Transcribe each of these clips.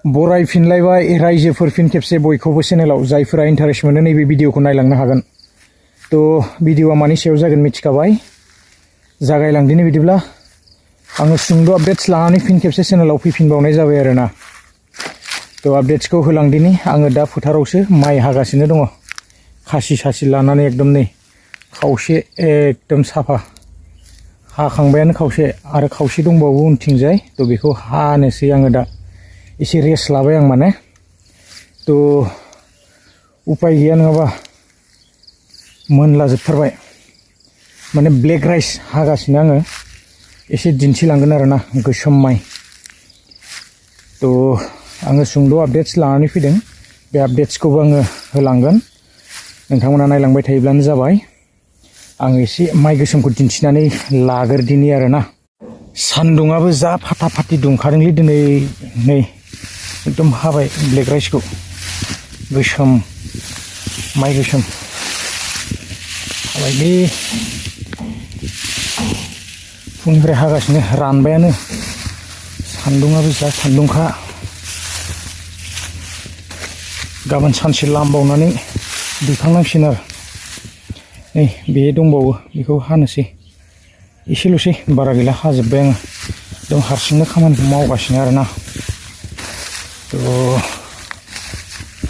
बरायफिनलायबाय रायजोफोर फिन खेबसे बयखौबो चेनेलाव जायफोरा इन्टारेस्ट मोनो नैबे भिडिअखौ नायलांनो हागोन। तो भिडिअआ मानि सायाव जागोन मिथिखाबाय। जागायलांदिनि बिदिब्ला आङो सुंद' आपडेट्स लानानै फिन खेबसे चेनेलाव फैफिनबावनाय जाबाय आरोना। तो आपडेट्सखौ होलांदिनि आङो दा फोथारावसो माइ हागासिनो दङ। खासि सासि लानानै एकदम नै खावसे एकदम साफा हाखांबायानो खावसे आरो खावसे दंबावो उनथिंजाय। तो बेखौ हानोसै आङो दा एसे रेस्ट लाबाय आं माने। तो उपाय गैया नङाबा मोनलाजोबथारबाय माने ब्लेक राइस हागासिनो आङो एसे दिन्थिलांगोन आरोना गोसोम माइ। तो आङो सुंद' आपडेट्स लानानै फैदों बे आपडेट्सखौबो आङो होलांगोन नोंथांमोना नायलांबाय थायोब्लानो जाबाय। आं एसे माइ गोसोमखौ दिन्थिनानै लाग्रोदिनि आरोना। सान्दुङाबो जा फाटा फाटि दुंखादोंलै दिनै नै एकदम हाबाय ब्लेक राइसखौ गोसोम माइ गोसोम हाबायलै फुंनिफ्राय हागासिनो रानबायानो सान्दुङाबो जा सान्दुंखा। गाबोन सानसे लामबावनानै दैखांनांसिगोन आरो नै बे दंबावो बेखौ हानोसै एसेल'सै बारा गैला हाजोब्बाय आङो एकदम हारसिंनो खामानिखौ मावगासिनो आरोना। तो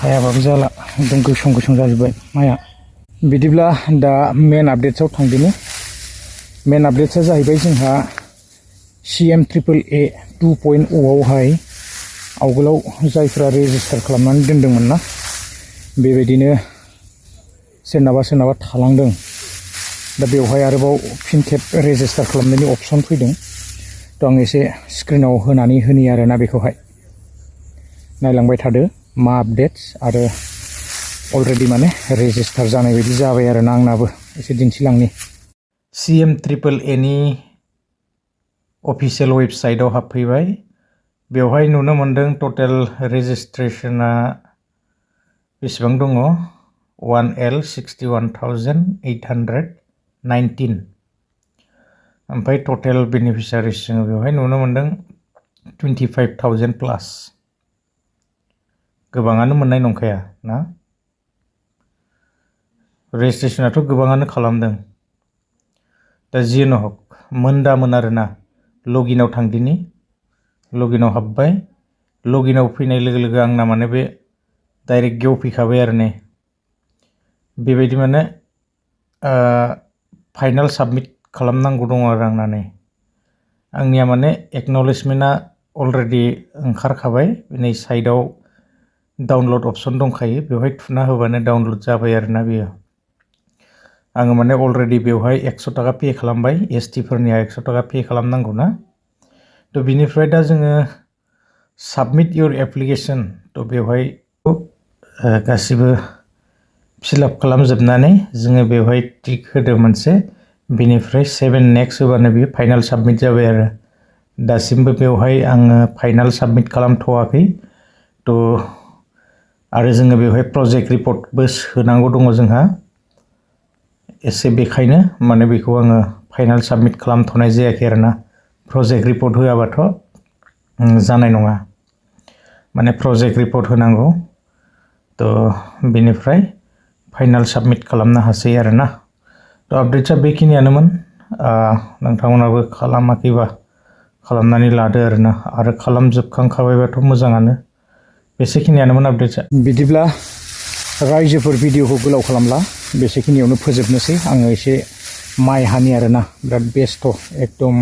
हायाबाबो जाला एकदम गोसोम गोसोम जाजोब्बाय माइआ। बिदिब्ला दा मेन आपडेट्सआव थांदिनि। मेन आपडेट्सआ जाहैबाय जोंहा CMAAA 2.0 आवहाय आवगोलाव जायफ्रा रेजिस्टार खालामनानै दोनदोंमोन ना बेबायदिनो सोरनाबा सोरनाबा थालांदों। दा बेवहाय आरोबाव फिन खेब रेजिस्टार खालामनायनि अपसन फैदों। तो आं एसे स्क्रिनाव होनानै होनि आरोना बेखौहाय नायलांबाय थादो मा आपडेट्स आरो अलरेडि माने रेजिस्टार जानाय बायदि जाबाय आरोना आंनाबो एसे दिन्थिलांनि। CMAAA नि अफिसियेल वेबसाइटआव हाबफैबाय। बेवहाय नुनो मोनदों टटेल रेजिस्ट्रेशना बेसेबां दङ 1L61,819 ओमफ्राय टटेल बेनिफिसियारिस जोङो बेवहाय नुनो मोनदों 25,000 प्लास। गोबाङानो मोननाय नंखाया ना रेजिस्ट्रेशनाथ' गोबाङानो खालामदों। दा जियानो हक मोनदामोन आरोना। लगिनाव थांदिनि लगिनाव हाबबाय। लगिनाव फैनाय लोगो लोगो आंना माने बे डाइरेक्ट गेवफैखाबाय आरो ने बेबायदि माने फाइनाल साबमिट खालामनांगौ दङ आरो आंना नै आंनिया माने एक्न'लेजमेन्टआ अलरेडि ओंखारखाबाय। नै साइडआव डाउनलड अपसन दंखायो बेवहाय थुना होबानो डाउनलड जाबाय आरोना बेयो। आङो माने अलरेडि बेवहाय 100 थाखा पे खालामबाय। ST फोरनिया 100 थाखा पे खालामनांगौ ना। तो बिनिफ्राय दा जोङो साबमिट इउर एप्लिकेसन तो बेवहाय गासिबो फिलआप खालामजोबनानै जोङो बेवहाय टिक होदो मोनसे बिनिफ्राय 7 नेक्स्ट होबानो बेयो फाइनाल साबमिट जाबाय आरो दासिमबो बेवहाय आङो फाइनाल साबमिट खालामथ'वाखै। तो आरो जोङो बेवहाय प्रजेक्ट रिपर्टबो सोनांगौ दङ जोंहा एसे बेखायनो माने बेखौ आङो फाइनाल साबमिट खालामथ'नाय जायाखै आरोना। प्रजेक्ट रिपर्ट होआबाथ' जानाय नङा माने प्रजेक्ट रिपर्ट होनांगौ। तो बेनिफ्राय फाइनाल साबमिट खालामनो हासै आरोना। तो आपडेट्सआ बेखिनियानोमोन। नोंथांमोनाबो खालामाखैबा खालामनानै लादो आरोना आरो खालामजोबखांखाबायबाथ' मोजाङानो। बेसेखिनियानोमोन आपडेट्सआ। बिदिब्ला रायजोफोर भिडिअखौ गोलाव खालामला बेसेखिनियावनो फोजोबनोसै। आङो एसे माइ हानि आरोना बिराद बेस्थ' एकदम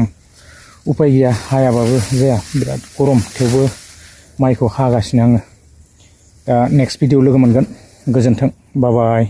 उपाय गैया हायाबाबो जाया बिराद गरम थेवबो माइखौ हागासिनो आङो। दा नेक्स्ट भिडिअ लोगो मोनगोन। गोजोन्थों बाय बाय।